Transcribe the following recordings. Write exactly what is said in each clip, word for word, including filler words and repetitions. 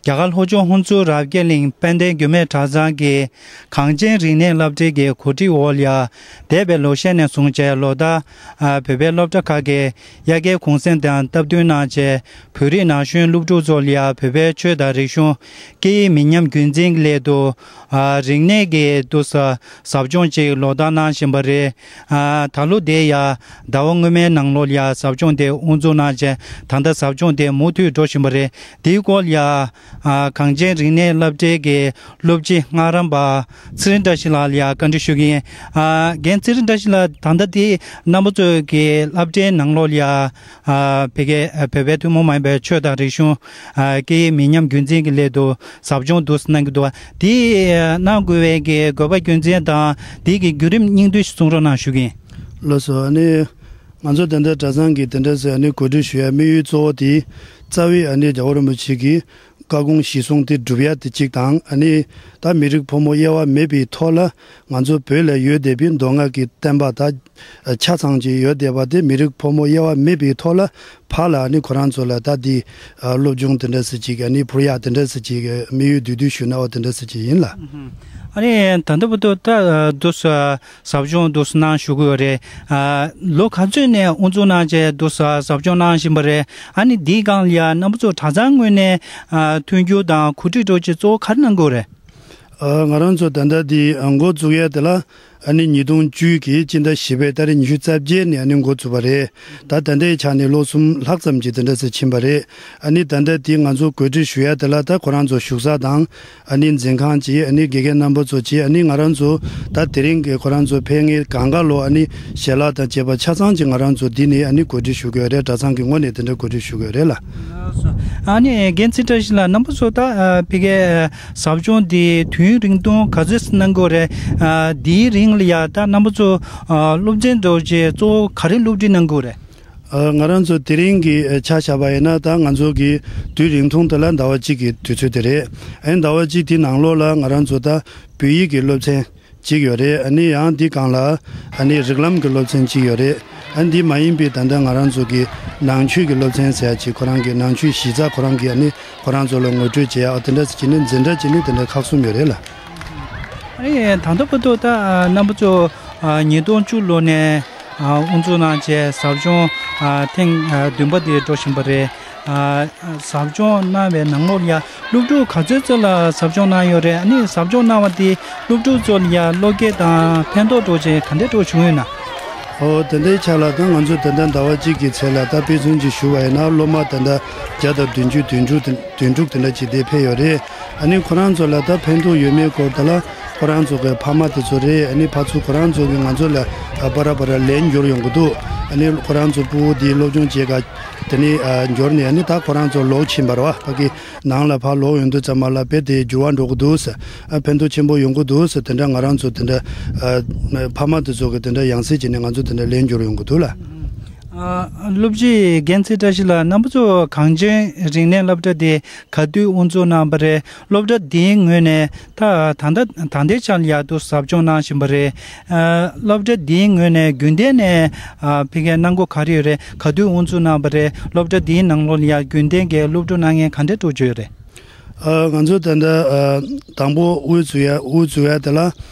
རྒྱ་གར་ལྷོ་ཕྱོགས་ཧུན་སུར་རབ་རྒྱས་གླིང་དཔལ་ལྡན་རྒྱུད་སྨད་གྲྭ་ཚང་གི་གངས་ཅན་རིག་གནས་སློབ་གྲྭའི་གི་གོ་སྒྲིག་འོག་ལ་ཡ། འདས་པའི་ལོ་ཤས་ནས་བཟུང་བྱས་ལོ་ལྟར་ཨ་བོད་པའི་སློབ་གྲྭ་ཁག་གི་དབྱར་ཁའི་གུང་སེང་དང་སྟབས་བསྟུན་གནང་བྱས། བོད་རིགས་ན་གཞོན་སློབ་ཕྲུག་ཚོ་ལ་ཡ་བོད་པའི་ཆོས་དང་རིག་གཞུང་། སྐད་ཡིག་མི་ཉམས་རྒྱུན་འཛིན་གྱི་སླད་དུ་ཨ་རིག་གནས་ཀྱི་འདུ་ས་ཟབ་སྦྱོང་ཅིག་ལོ་ལྟར་གནང་བཞིན་པ་རེད། ཨ་ད་ལོ་དེ་ཡ་ཟླ་བ་སྔོན་མའི་ནང་ལོགས་ལ་ཡ་ཟབ་སྦྱོང་དེ་དབུ་འཛུགས་གནང་བྱས། ད་ལྟ་ཟབ་སྦྱོང་དེ་མུ་མཐུད་འགྲོ་བཞིན་པ་རེད། དེའི་སྐོར་ལ་ཡ། ཨ་གངས་ཅན་རིག་གནས་སློབ་གྲྭའི་གི་སློབ་སྤྱི་སྔགས་རམས་པ་ཚེ་རིང་བཀྲ་ཤིས་ལགས་ལ་ཡ་བཀའ་འདྲི་ཞུ་གི་ཡིན། ཨ་རྒན་ཚེ་རིང་བཀྲ་ཤིས་ལགས། ད་ལྟ་དེ་རྣམ་པ་ཚོའི་གི་སློབ་གྲྭའི་ནང་ལོགས་ལ་ཡ། ཨ་བོད་སྐད་བོད་པའི་ཐུན་མོང་མ་ཡིན་པའི་ཆོས་དང་རིག་གཞུང་། ཨ་སྐད་ཡིག་མི་ཉམས་རྒྱུན་འཛིན་གྱི་སླད་དུ་ཟབ་སྦྱོང་འདུག་སེ་གནང་གི་འདུག་དེ་གནང་དགོས་པའི་གི་དགོས་པ་རྒྱུ་མཚན་དང་དེ་གི་བརྒྱུད་རིམ་སྙིང་བསྡུས་ཤིག་གསུང་རོགས་གནང་ཞུ་གི་ཡིན། ལགས་སོ། ཨ་ནི་ང་ཚོ་ད་ལྟ་གྲྭ་ཚང་གི་དེ་འདྲ་ཟེར་ཨ་ནི་གོ་སྒྲིག་ཞུ་ཡ་དམིགས་ཡུལ་གཙོ་བོ་དེ་རྩ་བའི་ཨ་ནི་རྒྱལ་བ་རིན་པོ་ཆེ་གི་བཀའ་དགོངས་གཞིར་བཟུང་དེ་སྒྲུབ་ཡ་དེ་གཅིག་དང་། ཨ་ནི་ད་མི་རིགས་ཕོ་མོ་དབྱེ་བ་མེད་པའི་ཐོག་ལ་ང་ཚོ་བོད་ལ་ཡོད་བསྡད་པའི་མདོ་སྔགས་ཀྱི་བསྟན་པ་དང་ཆ་ཚང་ཅིག་ཡོད་བསྡད་པ་དེ་མི་རིགས་ཕོ་མོ་དབྱེ་བ་མེད་པའི་ཐོག་ལ་ཕར་ལ་ཨ་ནི་ཁོ་རང་ཚོ་ལ་ད་དེ་སློབ་སྦྱོང་དེ་འདྲ་ཟེར་ཅིག་ཨ་ནི་ཕུར་ཡག་དེ་འདྲ་ཟེར་ཅིག་དམིགས་ཡུལ་བསྡུས་བསྡུས་ཞུས་ན་འོ་དེ་འདྲ་ཟེར་ཅིག་ཡིན་ལ། ཨ་ནི་ད་ལྟ་བར་དུ་ད་འདུག་སེ་ཟབ་སྦྱོང་འདུག་སེ་གནང་བཞུགས་ཀྱི་ཡོད་རེད། ཨ་ལོ་ག་ཚོད་ནས་དབུ་འཛུགས་གནང་བྱས་འདུག་སེ་ཟབ་སྦྱོང་གནང་བཞིན་པ་རེད། ཨ་ནི་འདིའི་སྒང་ལ་ཡ་རྣམ་པ་ཚོ་གྲྭ་ཚང་ངོས་ནས་ཨ་མཐུན་འགྱུར་དང་གོ་སྒྲིག་སྤྲོད་ཆེད་གཙོ་བོ་ག་རེ་གནང་དགོས་རེད། ཨ་ང་རང་ཚོ་ད་ལྟ་འདི་ཨ་འགོ་བཙུགས་ཡས་དེ་ལ་ཨ་ནི་ཉིས་སྟོང་བཅུ་གི་སྤྱི་ཟླ་བཞི་པའི་ཏ་རིག་ཉི་ཤུ་རྩ་བརྒྱད་ནས་ཨ་ནི་འགོ་བཙུགས་པ་རེད། ད་ད་ལྟའི་ཆ་ནས་ལོ་གསུམ་ལྷག་ཙམ་ཅིག་དེ་འདྲ་ཟེར་ཕྱིན་པ་རེད། ཨ་ནི་ད་ལྟ་འདི་ང་ཚོ་གོ་སྒྲིག་ཞུ་ཡ་དེ་ལ་ད་ཁོ་རང་ཚོ་བཞུགས་ས་དང་ཨ་ནི་འཛིན་ཁང་ཅིག་ཨ་ནི་དགེ་རྒན་རྣམ་པ་ཚོ་ཅིག་ཨ་ནི་ང་རང་ཚོ་ད་དེ་རིང་གི་ཁོ་རང་ཚོ་ཕེབས་མཁན་གང་ག་ལོ་ཨ་ནི་ཞལ་ལག་དང་བཅས་པ་ཆ་ཚང་ཅིག་ང་རང་ཚོ་འདི་ནས་ཨ་ནི་གོ་སྒྲིག་ཞུ་གི་ཡོད་རེད། གྲྭ་ཚང་གི་ངོས་ནས་དེ་འདྲ་གོ་སྒྲིག་ཞུ་གི་ཡོད་རེད་ལ། ཨ་ནི་རྒན་ཚེ་བཀྲ་ཤིས་ལགས། རྣམ་པ་ཚོ་ད་ཨ་ཕ་གིའི་ཟབ་སྦྱོང་འདི་དུས་ཡུན་རིང་ཐུང་ག་ཚོད་གནང་དགོས་རེད། ཨ་འདིའི་རིང་ལ་ཡ་ད་རྣམ་པ་ཚོ་ཨ་སློབ་ཚན་འདྲ་བོ་ཅིག་གཙོ་བོ་ག་རེ་སློབ་ཁྲིད་གནང་དགོས་རེད། ཨ་ང་རང་ཚོ་དེ་རིང་གི་ཨ་ཆ་བཞག་པ་ཡིན་ན་ད་ང་ཚོ་གི་དུས་རིང་ཐུང་དེ་ལ་ཟླ་བ་གཅིག་གི་དུས་ཚོད་དེ་རེད། ཨ་ནི་ཟླ་བ་གཅིག་དེའི་ནང་ལོགས་ལ་ང་རང་ཚོ་ད་བོད་ཡིག་གི་སློབ་ཚན་གཅིག་ཡོད་རེད། ཨ་ནི་ཡང་འདི་སྒང་ལ་ཨ་ནི་རིགས་ལམ་གྱི་སློབ་ཚན་གཅིག་ཡོད་རེད། ཨ་ནི་འདི་མ་ཡིན་པའི་ད་ལྟ་ང་རང་ཚོ་གི་ནང་ཆོས་ཀྱི་སློབ་ཚན་ཟེར་ཡ་ཅིག་ཁོ་རང་གི་ནང་ཆོས་གཞི་རྩ་ཁོ་རང་གི་ཨ་ནི་ཁོ་རང་ཚོ་ལ་ངོ་སྤྲོད་བྱེད་ཡ་ཨ་དེ་འདྲ་ཅིག་ནི་འཛིན་གྲྭ་ཅིག་ནི་དེ་འདྲ་ཁག་གསུམ་ཡོད་རེད་ལ། ཨ་ནི་ད་ལྟ་བར་དུ་ད་ཨ་རྣམ་པ་ཚོ་ཨ་ཉིས་སྟོང་བཅུ་ལོ་ནས་ཨ་དབུ་འཛུགས་གནང་བྱས་ཟབ་སྦྱོང་ཨ་ཐེངས་ཨ་བདུན་པ་དེ་འགྲོ་བཞིན་པ་རེད། ཨ་ཟབ་སྦྱོང་གནང་བའི་ནང་ལོགས་ལ་ཡ་སློབ་ཕྲུག་ག་ཚོད་ཙམ་ལ་ཟབ་སྦྱོང་གནང་ཡོད་རེད། ཨ་ནི་ཟབ་སྦྱོང་གནང་བ་དེ་སློབ་ཕྲུག་ཚོ་ལ་ཡ་བློ་སྐྱེད་དང་ཕན་ཐོགས་འདྲ་བོ་ཅིག་ག་འདྲ་འདྲ་བོ་བྱུང་ཡོད་ན། ཨོ་དེ་འདྲའི་ཆ་ལ་ད་ང་ཚོ་ད་ལྟ་ཟླ་བ་གཅིག་གི་ཚེ་ལ་ད་དཔེ་མཚོན་ཅིག་ཞུ་བ་ཡིན་ན་སློབ་མ་ད་ལྟ་བརྒྱ་དང་བདུན་ཅུ་དོན་དྲུག་དེ་དོན་དྲུག་དེ་འདྲ་ཅིག་དེ་ཕེབས་ཡོད་རེད། ཨ་ནི་ཁོ་རང་ཚོ་ལ་ད་ཕན་ཐོགས་ཡོད་མེད་སྐོར་དེ་ལ་ཁོ་རང་ཚོ་གི་ཕ་མ་དེ་ཚོ་རེད། ཨ་ནི་ཕར་ཚུར་ཁོ་རང་ཚོ་གི་ང་ཚོ་ལ་ཨ་པ་ར་པ་ར་ལན་འབྱོར་ཡོང་གི་འདུག་ཨ་ནི་ཁོ་རང་ཚོ་ཕྲུ་གུ་དེའི་སློབ་སྦྱོང་བྱེད་ག་དེ་ནི་ཨ་འབྱོར་ནས་ཨ་ནི་ད་ཁོ་རང་ཚོ་ལོག་ཕྱིན་པ་རེད་བ། ཕ་གི་ནང་ལ་ཕར་ལོག་ཡོང་དུས་ཙམ་པ་ལ་དཔེ་དེ་འགྱུར་བ་འགྲོ་གི་འདུག་ཟེར། ཨ་ཕན་ཐོགས་ཆེན་པོ་ཡོང་གི་འདུག་ཟེར། དེ་འདྲ་ང་རང་ཚོ་དེ་འདྲ་ཨ་ཕ་མ་དེ་ཚོ་གི་དེ་འདྲ་ཡང་སེ་བྱས་ནས་ང་ཚོ་དེ་འདྲ་ལན་འབྱོར་ཡོང་གི་འདུག་ལ། ཨ་སློབ་སྤྱི་རྒན་ཚེ་བཀྲ་ཤིས་ལགས། རྣམ་པ་ཚོ་གངས་ཅན་རིག་གནས་སློབ་གྲྭ་དེ་ག་དུས་དབུ་འཛུགས་གནང་བ་རེད། སློབ་གྲྭ་འདིའི་ངོས་ནས་ད་ད་ལྟ་ད་ལྟའི་ཆར་ལ་ཡ་དུ་ཟབ་སྦྱོང་གནང་བཞིན་པ་རེད། ཨ་སློབ་གྲྭ་འདིའི་ངོས་ནས་རྒྱུན་ལྡན་ནས་ཨ་ཕ་གིའི་གནང་སྒོ་ག་རེ་ཡོད་རེད། ག་དུས་དབུ་འཛུགས་གནང་བ་རེད། སློབ་གྲྭ་འདིའི་ནང་ལོགས་ལ་ཡ་རྒྱུན་ལྡན་གྱི་སློབ་ཕྲུག་གནང་མཁན་ག་འདྲ་འདྲ་བོ་ཅིག་ཡོད་རེད། ཨ་ང་ཚོ་ད་ལྟ་ཨ་དང་པོ་དབུ་འཛུགས་ཡ་དབུ་འཛུགས་ཡ་དེ་ལ་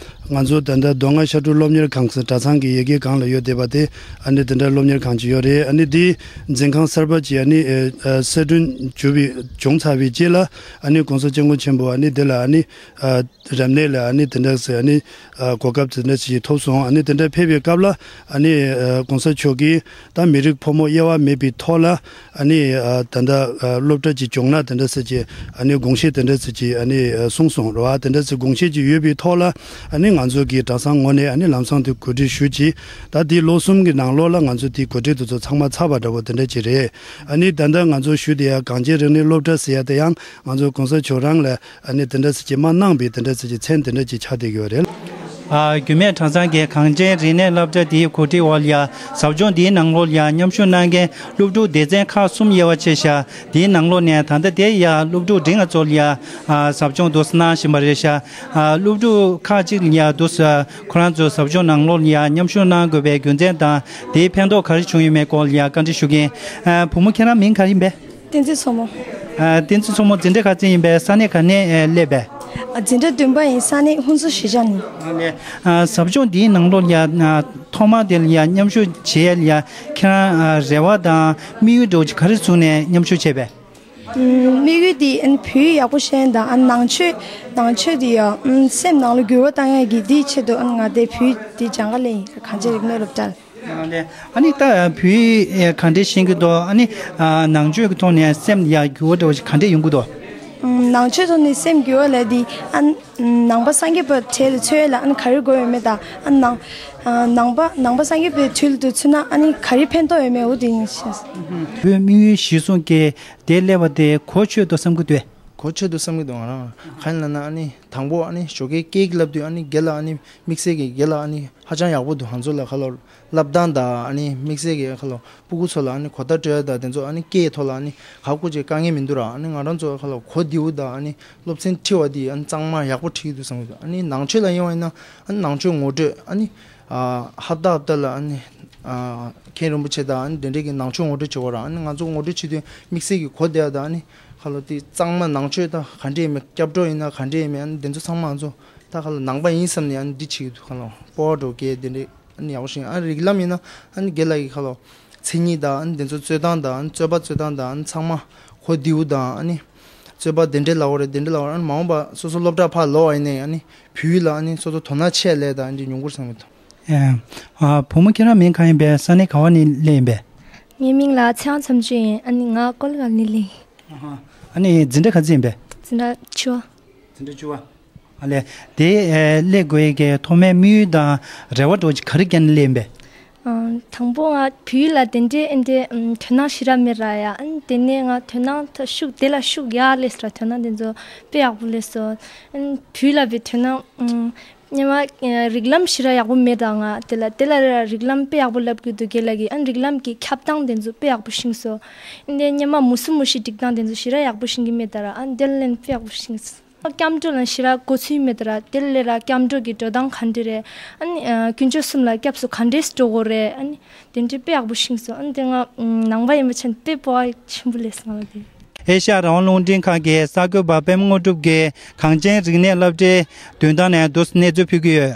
ང་ཚོ་ད་ལྟ་མདོ་སྔགས་ཤར་ཕྲུག་སློབ་གཉེར་ཁང་ཟེར་གྲྭ་ཚང་གི་ཡ་གི་སྒང་ལ་ཡོད་བསྡད་པ་དེ་ཨ་ནི་དེ་འདྲ་སློབ་གཉེར་ཁང་ཅིག་ཡོད་རེད། ཨ་ནི་དེའི་འཛིན་ཁང་གསར་པ་ཅིག་ཨ་ནི་ཨ་གསར་སྐྲུན་བྱུང་བའི་བྱུང་ཚར་བའི་རྗེས་ལ་ཨ་ནི་གོང་ས་སྐྱབས་མགོན་ཆེན་པོ་ཨ་ནི་དེ་ལ་ཨ་ནི་ཨ་རབ་གནས་ལ་ཨ་ནི་དེ་འདྲ་ཟེར་ཨ་ནི་ཨ་གོ་སྐབས་དེ་འདྲ་ཞིག་ཐོབ་སོང་། ཨ་ནི་དེ་འདྲ་ཕེབས་པའི་སྐབས་ལ་ཨ་ནི་ཨ་གོང་ས་མཆོག་གིས་ད་མི་རིགས་ཕོ་མོ་དབྱེ་བ་མེད་པའི་ཐོག་ལ་ཨ་ནི་ཨ་ད་ལྟ་ཨ་སློབ་གྲྭ་ཅིག་བྱུང་ན་དེ་འདྲ་ཟེར་གྱི་ཨ་ནི་དགོངས་བཞེས་དེ་འདྲ་ཟེར་གྱི་ཨ་ནི་ཨ་གསུངས་སོང་རེད་བ། དེ་འདྲ་ཟེར་དགོངས་བཞེས་ཅིག་ཡོད་པའི་ཐོག་ལ་ཨ་ནི་ང་ཚོ་གི་གྲྭ་ཚང་ངོས་ནས་ཨ་ནི་ལམ་སང་དེ་གོ་སྒྲིག་ཞུས་ཀྱི། ད་དེ་ལོ་གསུམ་གྱི་ནང་ལོགས་ལ་ང་ཚོ་དེ་གོ་སྒྲིག་དེ་ཚོ་ཚང་མ་ཚར་བ་འདྲ་བོ་དེ་འདྲ་ཅིག་རེད། ཨ་ནི་ད་ལྟ་ང་ཚོ་ཞུ་བསྡད་ཡ་གངས་ཅན་རིག་གནས་སློབ་གྲྭ་ཟེར་ཡ་དེ་ཡང་ང་ཚོ་གོང་ས་མཆོག་རང་ལ་ཨ་ནི་དེ་འདྲ་ཟེར་གྱི་མ་གནང་བའི་དེ་འདྲ་ཟེར་གྱི་མཚན་དེ་འདྲ་ཅིག་ཆགས་བསྡད་ཀྱི་ཡོད་རེད། ཨ་རྒྱུད་སྨད་གྲྭ་ཚང་གི་གངས་ཅན་རིག་གནས་སློབ་གྲྭ་དེའི་གོ་སྒྲིག་འོག་ལ་ཡ་ཟབ་སྦྱོང་དེའི་ནང་ལོགས་ལ་ཡ་མཉམ་ཞུགས་གནང་མཁན་སློབ་ཕྲུག་སྡེ་ཚན་ཁག་གསུམ་དབྱེ་བ་ཕྱེ་ཤག་དེའི་ནང་ལོགས་ནས་ད་ལྟ་དེ་ཡ་སློབ་ཕྲུག་འབྲིང་བ་ཚོ་ལ་ཡ་ཨ་ཟབ་སྦྱོང་འདུག་སེ་གནང་བཞིན་པ་རེད་ཤག་ཨ་སློབ་ཕྲུག་ཁག་ཅིག་ལ་ཡ་འདུག་སེ་ཁོ་རང་ཚོ་ཟབ་སྦྱོང་ནང་ལོགས་ལ་ཡ་མཉམ་ཞུགས་གནང་དགོས་པའི་རྒྱུ་མཚན་དང་དེའི་ཕན་ཐོགས་ག་རེ་བྱུང་ཡོད་མེད་སྐོར་ལ་ཡ་བཀའ་འདྲི་ཞུ་གི་ཡིན། ཨ་བུ་མོ་ཁྱེད་རང་མིང་ག་རེ་ཡིན་པས། བསྟན་འཛིན་མཚོ་མོ། ཨ། བསྟན་འཛིན་མཚོ་མོ་འཛིན་གྲྭ་ག་ཚོད་ཡིན་པས། ས་གནས་ག་ནས་ཨེ་སླེབས་པས། ཨ། འཛིན་གྲྭ་བདུན་པ་ཡིན། ས་གནས་ཧུན་སུར་གཞིས་ཆགས་ནས། ཨ་ལས། ཨ། ཟབ་སྦྱོང་འདིའི་ནང་ལོགས་ལ་ཡ། ཨ། ཐོག་མ་དེ་ལ་ཡ་མཉམ་ཞུགས་བྱེད་ཡ་ལ་ཡ། ཁྱེད་རང་། ཨ། རེ་བ་དང་དམིགས་ཡུལ་འདྲ་བོ་ཅིག་ག་རེ་བཟུང་ནས་མཉམ་ཞུགས་བྱས་པས། ཨམ། དམིགས་ཡུལ་དེ་ཨ་ནི་བོད་ཡིག་ཡག་པོ་ཤེས་ཡ་དང་། ཨ། ནང་ཆོས། ནང་ཆོས་དེ་ཡ། ཨམ། སེམས་ནང་ལ་འགྱུར་བ་བཏང་ཡ་གི་དེའི་ཆེད་དུ། ཨ་ནི་ང་དེ་བོད་ཡིག་དེ་སྦྱང་ག་སླེབས་ཡིན། གངས་ཅན་རིག་གནས་སློབ་གྲྭར། ཨ་ལས། ཨ་ནི་ད་བོད་ཡིག་ག་འདྲས་ཤེས་ཀྱི་འདུག་ཨ་ནི། ཨ། ནང་ཆོས་ཀྱི་ཐོག་ནས་སེམས་ཡ་འགྱུར་བ་འདྲ་བོ་ཞིག་ག་འདྲས་ཡོང་གི་འདུག་ཨམ། ནང་ཆོས་ཐོག་ནས་སེམས་འགྱུར་བ་ལབ་དེ། ཨ། ནང་པ་སངས་རྒྱས་པའི་གྲས་ལ་ཚུད་ཡ་ལ། ཨ་ནི་ག་རེ་དགོས་ཡོད་མེད་དང་། ཨ། ནང་། ཨ། ནང་པ། ནང་པ་སངས་རྒྱས་པའི་དུས་ལ་དུ་ཚུད་ན། ཨ་ནི་ག་རེ་ཕན་ཐོགས་ཡོད་མེད། འོ་དེ་ཡིན་ཤག་བོད་དམིགས་ཡུལ་གཞིར་བཟུང་གི་དེ་སླེབས་པ་དེ་གོ་ཆོད་འདུག་བསམ་གྱི་འདུག་ང་རང་གང་ཡིན་ལབ་ན། ཨ་ནི་དང་པོ་ཨ་ནི་ཞོགས་ཀས་སྐད་ཀྱིས་ལབ་དུས། ཨ་ནི་སྒེར་ལ། ཨ་ནི་དམིགས་བསལ་གྱི་སྒེར་ལ་ཨ་ནི་ཧ་ཅང་ཡག་པོ་འདུག་ང་ཚོ་ལ་ཁ་ལོ་བསླབ་སྟངས་དང་། ཨ་ནི་དམིགས་བསལ་གྱི་ཁ་ལོ་སྤུ་གུ་ཚོ་ལ་ཨ་ནི་གོ་བརྡ་སྤྲོད་ཡ་དང་། དེ་ཚོ་ཨ་ནི་སྐད་ཐོག་ལ་ཨ་ནི་ག་སྐུ་ཅིག་དཀའ་ངལ་མི་འདུག་ར། ཨ་ནི་ང་རང་ཚོ་ཁ་ལོ་གོ་བདེ་བོ་དང་། ཨ་ནི་སློབ་ཚན་ཁྲིད་པ་དེ་ཨ་ནི་གཙང་མ་ཡག་པོ་ཁྲིད་ཀྱི་འདུག་བསམ་གྱི་འདུག་ཨ་ནི་ནང་ཆོས་ལ་ཡོང་བ་ཡིན་ན། ཨ་ནི་ནང་ཆོས་ངོ་སྤྲོད། ཨ་ནི། ཨ། ཧབ་ཏ་ཧབ་ཏ་ལ། ཨ་ནི། ཨ། མཁན་རིན་པོ་ཆེ་དང་། ཨ་ནི་དེ་འདྲས་ཀྱི་ནང་ཆོས་ངོ་སྤྲོད་བྱེད་དགོས་ར། ཨ་ནི་ང་ཚོ་ངོ་སྤྲོད་བྱེད་དུས་དམིགས་བསལ་གྱི་གོ་བདེ་བ་དང་། ཨ་ནི་ཁ་ལོ་དེ་གཙང་མ་ནང་ཆོས་དང་ག་འདྲས་ཡིན་མིན། སྐྱབས་འགྲོ་ཡིན་ན་ག་འདྲས་ཡིན་མིན། ཨ་ནི་དེ་ཚོ་ཚང་མ་ང་ཚོ་ད་ཁ་ལོ་ནང་པ་ཡིན་བསམ་ནས། ཨ་ནི་འདི་བྱེད་ཀྱི་འདུག་ཁ་ལོ་སྤོབས་པ་འདྲ་བོ་སྐྱེ། དེ་འདྲས་ཨ་ནི་ཡག་པོ་ཞིག་ཨ། རིགས་ལམ་ཡིན་ན་ཨ་ནི་སྒེར་ལ་གི་ཁ་ལོ་མཚན་ཉིད་དང་། ཨ་ནི་དེ་ཚོ་རྩོད་སྟངས་དང་། ཨ་ནི་རྩོད་པ་རྩོད་སྟངས་དང་། ཨ་ནི་ཚང་མ་གོ་བདེ་བོ་དང་། ཨ་ནི་རྩོད་པ་དེ་འདྲས་ལབ་དགོས་རེད། དེ་འདྲས་ལབ་དགོས་རེད། ཨ་ནི་མ་འོངས་པ་སོ་སོ་སློབ་གྲྭ་ཕར་ལོག་པ་ཡིན་ནའི། ཨ་ནི་བོད་ཡིག་ལ་ཨ་ནི་སོ་སོ་དོ་སྣང་ཆེ་སླེབས་དང་། ཨ་ནི་འདི་ཡོང་གི་རེད་བསམ་གྱི་འདུག་ཨེ། ཨ། བུ་མོ་ཁྱེད་རང་མིང་གང་ཡིན་པས། ས་གནས་ག་བ་ནས་སླེབས་ཡིན་པས། ངའི་མིང་ལ་ཚེ་དབང་མཚམས་གཅོད་ཡིན། ཨ་ནི་ང་ཀོ་ལི་གྷལ་ནས་སླེབས་ཡིན། ཨ་ནི་འཛིན་གྲྭ་ག་ཚོད་ཡིན་པས། འཛིན་གྲྭ་བཅུ་པ། འཛིན་གྲྭ་བཅུ་པ། ཨ་ལས། དེ། ཨེ། སླེབས་དགོས་ཡས་ཀྱི་ཐོག་མའི་དམིགས་ཡུལ་དང་རེ་བ་འདྲ་བོ་ཅིག་ག་རེ་བརྒྱབ་ནས་སླེབས་ཡིན་པས། ཨ། དང་པོ་ང་བོད་ཡིག་ལ་དེ་འདྲའི་ཨེ་འདྲའི་ཨམ། དོ་སྣང་ཞེ་དྲག་མེད་ར་ཡ། ཨ་ནི་དེ་ནས་ང་དོ་སྣང་ད་ཤུགས་དེ་ལ་ཤུགས་ཡར་སླེབས་སོང་ར། དོ་སྣང་དེ་ཚོ་དཔེ་ཡག་པོ་སླེབས་སོང་། ཨ་ནི་བོད་ཡིག་ལ་བའི་དོ་སྣང་། ཨམ། སྔོན་མ་རིགས་ལམ་ཞེ་དྲག་ཡག་པོ་མེད་ར། ང་དེ་ལ་དེ་ལ་ར་རིགས་ལམ་དཔེ་ཡག་པོ་ལབ་གི་འདུག་སྒེར་ལ་གི། ཨ་ནི་རིགས་ལམ་གྱི་ཁྱབ་སྟངས་དེ་ཚོ་དཔེ་ཡག་པོ་ཤེས་སོང་། ཨ་ནི་སྔོན་མ་མུ་གསུམ་མུ་བཞི་སྒྲིག་སྟངས་དེ་ཚོ་ཞེ་དྲག་ཡག་པོ་ཤེས་ཀྱི་མེད་ད་ར། ཨ་ནི་དེ་ལ་ལན་དཔེ་ཡག་པོ་ཤེས་སོང་། སྐྱབས་འགྲོ་ལ་ཞེ་དྲག་གོ་ཚུལ་མེད་ད་ར། དེ་ལས་ར་སྐྱབས་འགྲོ་གི་འགྲོ་སྟངས་ག་འདྲ་རེད། ཨ་ནི་ཨ་དཀོན་མཆོག་གསུམ་ལ་སྐྱབས་སུ་ག་འདྲས་འགྲོ་དགོས་རེད། ཨ་ནི་དེ་འདྲའི་དཔེ་ཡག་པོ་ཤེས་སོང་། ཨ་ནི་དེ་ང་ནང་པ་ཡིན་པ་ཆ་ནས་དཔེ་སྤོབས་པ་ཆེན་པོ་སླེབས་སོང་ང་ལ་དེ། ཨེ་ཤ་ཡ་རང་དབང་རླུང་འཕྲིན་ཁང་གི་གསར་འགོད་པ་པད་མ་དངོས་གྲུབ་ཀྱིས་གངས་ཅན་རིག་གནས་སློབ་གྲྭའི་མདུན་ཐང་ནས་འདུག་སེ་གནས་ཚུལ་ཕུལ་གྱི་ཡོད།